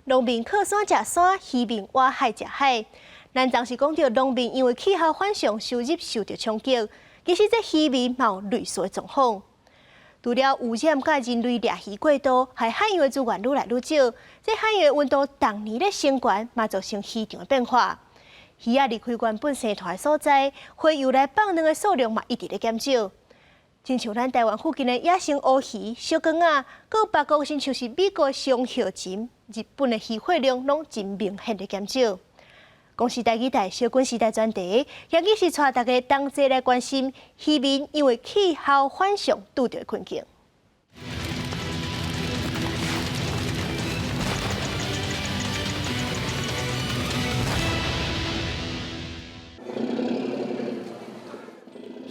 農民靠山食山，漁民挖海食海。咱總是講著農民因為氣候反常，收入受著衝擊，其實這漁民嘛有類似的狀況。除了污染佮人類獵魚過度，害海洋的資源愈來愈少，這海洋的溫度逐年咧升懸，嘛造成魚場的變化。魚仔離開原本生湠的所在，洄游來放卵的數量嘛一直咧減少。親像咱台灣附近的野生烏魚、小卷仔，閣有別國親像是美國雙鵲鱘、日本的漁獲量攏真明顯咧減少。公視台語台小軍時代專題，今日是帶大家同齊來關心漁民因為氣候反常拄著的困境。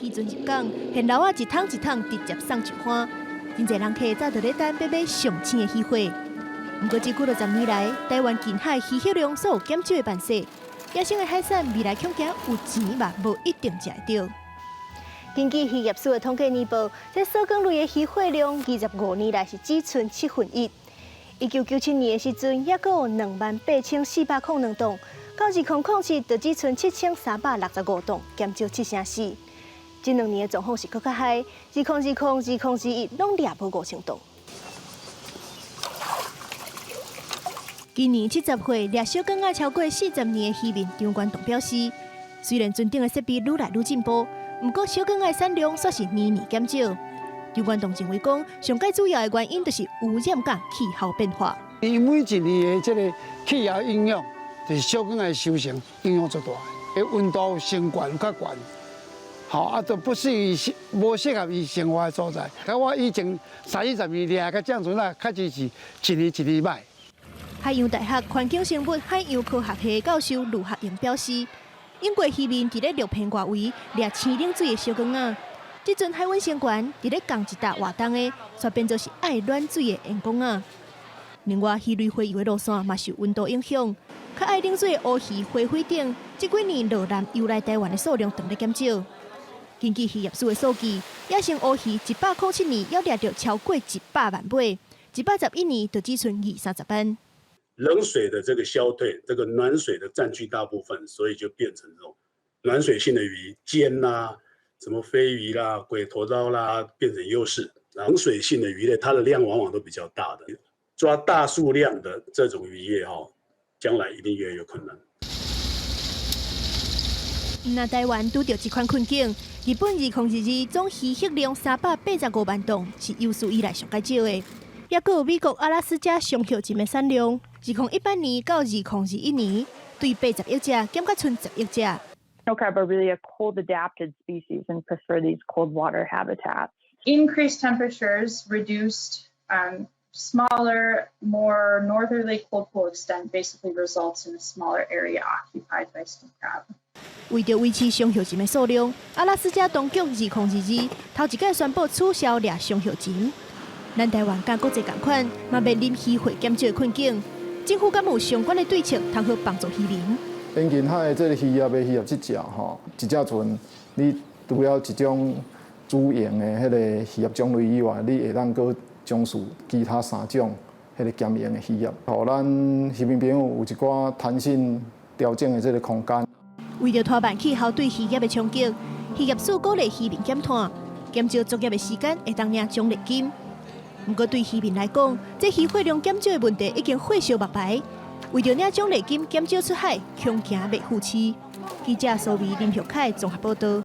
漁船入港，現流仔一桶一桶直接送上岸，真濟人客早就咧等欲買上鮮的魚貨。毋過這幾落十年來，台灣近海漁獲量煞有減少的範勢，野生的海產未來恐驚有錢嘛無一定食會著。根據漁業署的統計年報，這小卷類的漁獲量25年來是只賰1/7。1997年的時陣，猶閣有28,402噸，到2007就只賰7,365噸，減少7成4。這兩年的狀況是閣較歹，2020、2021攏掠無5,000噸。今年70歲掠小卷仔超過40年的漁民張元棟表示，雖然船頂的設備愈來愈進步，毋過小卷仔的產量煞是年年減少。張元棟認為講，上蓋主要的原因就是污染佮氣候變化。伊每一年的這个氣候影響，就是小卷仔的收成影響足大，溫度升懸較懸。吼，啊，都不適宜，無適合伊生活的所在。我以前三四十年掠個這樣子啊，確實是一年一年歹。海洋大學環境生物海洋科學系教授盧學英表示，英國漁民佇咧陸片外圍掠生冷水的小卷仔，這陣海溫升懸，佇咧仝一搭活動的，煞變做是愛暖水的鹽公仔。另外，魚類洄游的路線嘛受溫度影響，較愛冷水的烏魚、花鲱等，這幾年落南游來台灣的數量當咧減少。根據漁業署的數據，野生烏魚107年猶掠著超過100萬尾，111年就只賰二三十萬。冷水的這個消退，這個暖水的佔據大部分，所以就變成這種暖水性的魚，鰹啦、什麼飛魚啦、鬼頭刀啦，變成優勢。冷水性的魚類，它的量往往都比較大的，抓大數量的這種漁業，哈，將來一定越來越困難。那台灣拄著這款困境，日本2022總漁獲量385萬噸，是有史以來上蓋少的。抑閣有美國阿拉斯加雙鵲鱘的產量，2018年到2021年，對80億隻減到賰10億隻。 Snow crab are really a cold adapted species and prefer these cold water habitats. Increased temperatures reduced smaller, more northerly cold pool extent basically results in a smaller area occupied by snow crab. 為著維持雙鵲鱘的數量，阿拉斯加當局2022頭一擺宣布取消掠雙鵲鱘。咱台灣佮國際仝款，嘛面臨漁獲減少的困境。政府敢有相關的對策，通好幫助漁民？沿近海的這个漁業的漁業執照吼，一隻船，你除了一種主營的彼个漁業種類以外，你會當閣從事其他三種彼个兼營的漁業，予咱漁民朋友有一寡彈性調整的這个空間。為著拖慢氣候對漁業的衝擊，漁業署鼓勵漁民減碳，減少作業的時間，會當領獎勵金。毋過對漁民來講，這漁獲量減少的問題已經火燒目牌。為著領獎勵金減少出海，恐驚袂赴市。記者蘇維林玉凱綜合報導。